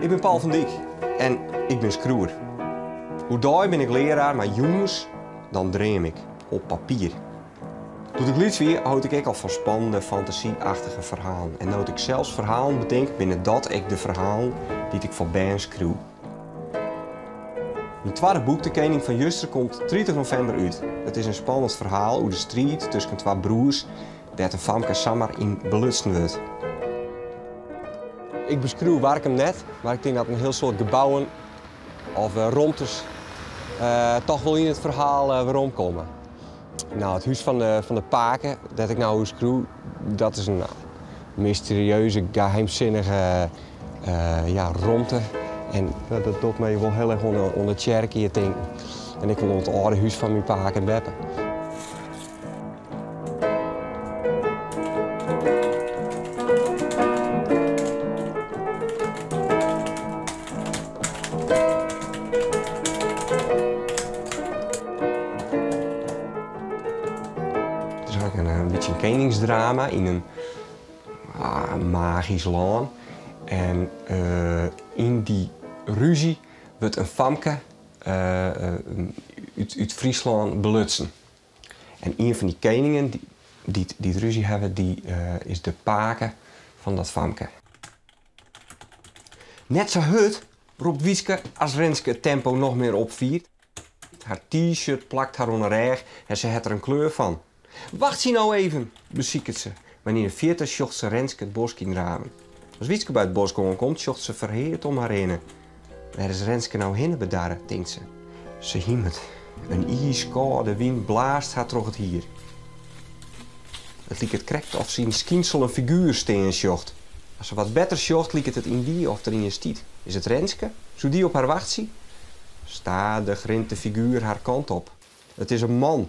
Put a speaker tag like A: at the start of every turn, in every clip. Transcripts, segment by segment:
A: Ik bin Paul van Dyk en ik bin skriuwer. Oerdei bin ik learaar, mar jûns dan dream ik op papier. Doe't ik lyts wie, hold ik ek al fan spannende, fantasy-achtige ferhalen. En no't ik sels ferhalen betink, binne dat ek de ferhalen dy't ik foar bern skriuw. Myn twadde boek De Kening fan Juster komt 30 novimber út. It is in spannend ferhaal oer de striid tusken twa broers dêr't in famke samar yn belutsen wurdt. Ik beskriuw Warkum net, mar ik tink dat in hiel soad gebouwen of romtes toch wol yn it ferhaal weromkomme. No, it hús fan de pake dêr't ik no oer skriuw, dat is in mysterieuze, geheimsinnige ja, romte. En dat docht my wol hiel erch oan de tsjerke hjir tinken. En ek wol oan it âlde hús fan myn pake en beppe. It is eigentlik in bytsje in keningsdrama yn in magysk lân. En yn dy rúzje wurdt in famke út Fryslân belutsen. En ien fan dy keningen dy't dy't rúzje hawwe, dy is de pake fan dat famke. Net sa hurd, ropt Wietske as Renske it tempo noch mear opfiert. Har T-shirt plakt har oan 'e rêch en se hat der in kleur fan. Wachtsje no even, besiket se, mar yn 'e fierte sjocht se Renske it bosk yndraven. As Wietske by it bosk oankomt, sjocht se ferheard om har hinne. Wêr is Renske no hinne bedarre, tinkt se. Se himet. In iiskâlde wyn blaast har troch it hier. It liket krekt oft se yn skynsel in figuer stean sjocht. As se wat better sjocht, liket it yndie oft der ien stiet. Is it Renske? Soe dy op har wachtsje? Stadich rint de figuer har kant op. It is in man.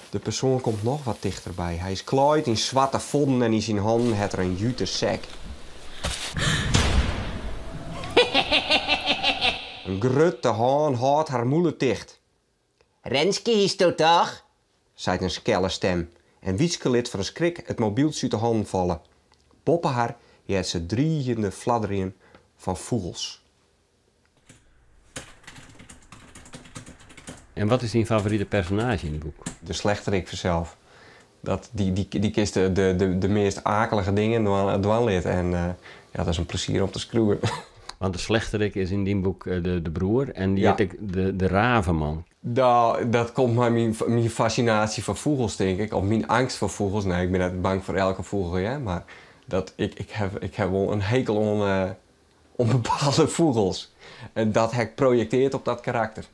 A: De persoan komt noch wat tichterby. Hy is klaaid yn swarte fodden en yn syn hannen hat er in jute sek. In grutte hân hâldt har mûle ticht. Renske histo toch? seit in skelle stem en Wietske lit fan 'e skrik it mobyltsje út 'e hannen falle. Boppe har heart se driigjende fladderjen fan fûgels.
B: En wat is dyn favorite personaazje yn it boek?
A: De slechterik fansels. Dat, dy, dy, dy kinst de, de, de meast akelige dingen dwaan, dwaan litte. En ja, dat is in plezier om te skriuwen.
B: Want de slechterik is yn dyn boek de, de broer en dy
A: Ja.
B: hjit ek de, de Raveman.
A: No, dat komt mei myn, myn fascinaasje foar fûgels, tink ik. Of myn eangst foar fûgels. Nee, ik bin net bang foar elke fûgel, hear. Mar dat, ik, ik, haw, ik haw wol in hekel oan, oan bepaalde fûgels. En dat ha ik projekteard op dat karakter.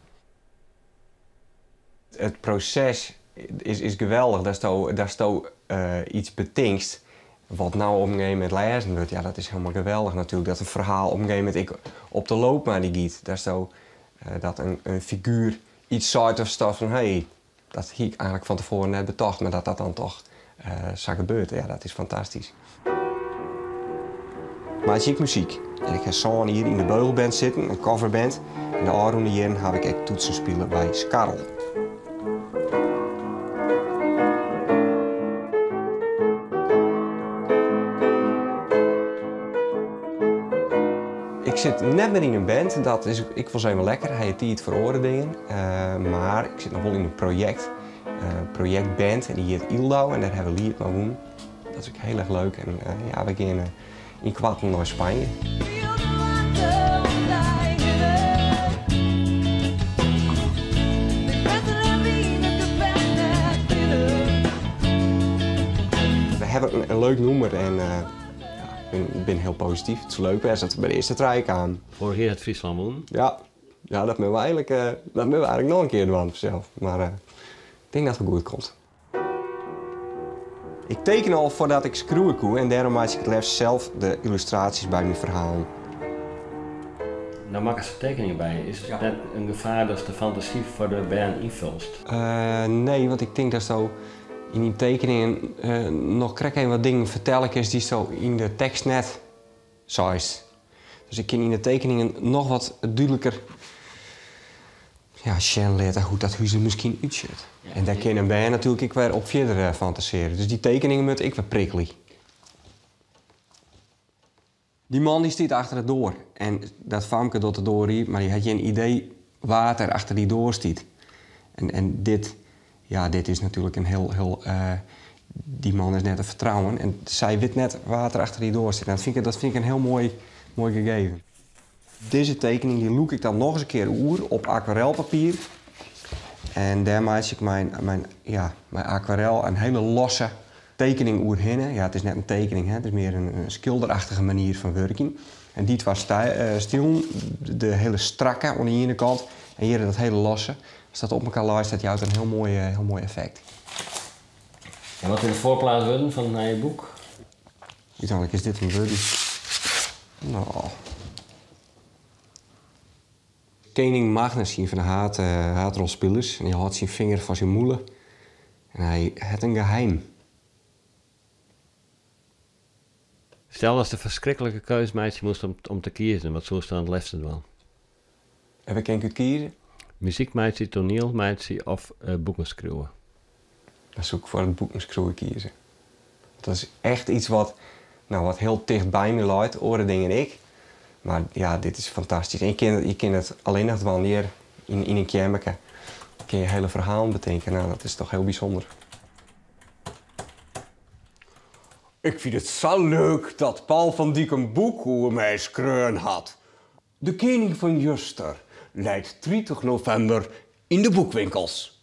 A: It proses is, is geweldich, datsto, datsto iets betinkst wat no op in gegeven momint lêzen wurdt. Ja, dat is hielendal geweldich natuerlik. Dat in ferhaal op in gegeven momint ek op de loop mei dy giet. Datsto, dat in, in figuer iets seit of dat fan hé, dat hie ik eigentlik fan tefoaren net betocht, mar dat dat dan toch sa gebeurt, ja, dat is fantastysk. Meitsje ek muzyk. En ik ha sân jier yn de Beugelband sitten, in coverband. En de ôfrûne jierren haw ik ek toetsen spile by Skarl. Ik sit net mear yn in band, dat is ek wolris even lekker, ha je tiid foar oare dingen. Mar ik sit noch wol yn in projekt, in projektband en dy hjit Yldau en dêr ha we Liet mei wûn. Dat is ek hiel erch leuk en ja, we geane ynkoarten nei Spanje. We hawwe in leuk nûmer en ja, ik bin hiel posityf. It soe leuk wêze as we by de earste trije kamen.
B: Foarich jier hat Fryslân wûn.
A: Ja, ja dat moatte we eigentlik, dat moatte we eigentlik noch in kear dwaan fansels. Mar ik tink dat it wol goed komt. Ik teken al foardat ik skriuwe koe en dêrom meitsje ik it leafst sels de yllustraasjes by myn ferhalen.
B: No makkest der tekeningen by. Is it net in gefaar datst de fantasy foar de bern ynfulst?
A: Nee, want ik tink datsto yn dyn tekeningen noch krekt even wat dingen fertelle kinst dy'tsto yn de tekst net seist. Dus ik kin yn de tekeningen noch wat dúdliker ja, sjen litte hoe't dat hús der miskien útsjocht. En dêr kin in bern natuerlik ek wer op fierder eh, fantasearje. Dus dy tekeningen moatte ek wer prikkelje. Dy man dy stiet achter de doar en dat famke docht de doar iepen, mar dy hat gjin idee wa't der achter dy doar stiet. En, en dit, ja, dit is natuerlik in hiel, hiel, dy man is net te fertrouwen en sy wit net wa't der achter dy doar stiet. Dat fyn ik, dat fyn ik in hiel moai, moai gegeven. Dizze tekening dy lûk ik dan noch ris in kear oer op akwarelpapier. En dêr meitsje ik mei, mei, ja, mei akwarel in hiele losse tekening oerhinne. Ja, it is net in tekening, hè, it is mear in skilderachtige manier fan wurkjen. En dy twa stilen, de hiele strakke oan de iene kant en hjir dat hiele losse, as dat op elkoar leist, dat jout in hiel moai, hiel moai effekt.
B: En wat is de foarplaat wurden fan it nije boek?
A: Uteinlik is dit in wurden. No. Kening Magnus, ien fan de haad, haadrolspilers, en hy hâldt syn finger foar syn mûle en hy hat in geheim.
B: Stel datst de ferskriklike keus meitsje moast om, om te kiezen, wat soest dan it leafste dwaan?
A: En wêr kin ik út kieze?
B: Muzyk meitsje, toaniel meitsje of boeken skriuwe?
A: Dan soe ik foar it boeken skriuwe kieze. Dat is echt iets wat, no, wat hiel ticht by my leit, oare dingen ek. Mar ja, dit is fantastysk. En je kin it allinnich dwaan hjir yn, yn in keammerke. Kin je hiele ferhalen betinke. No, dat is toch hiel bysûnder. Ik fyn it sa leuk dat Paul van Dyk in boek oer my skreaun hat. De Kening fan Juster leit 30 novimber yn de boekwinkels.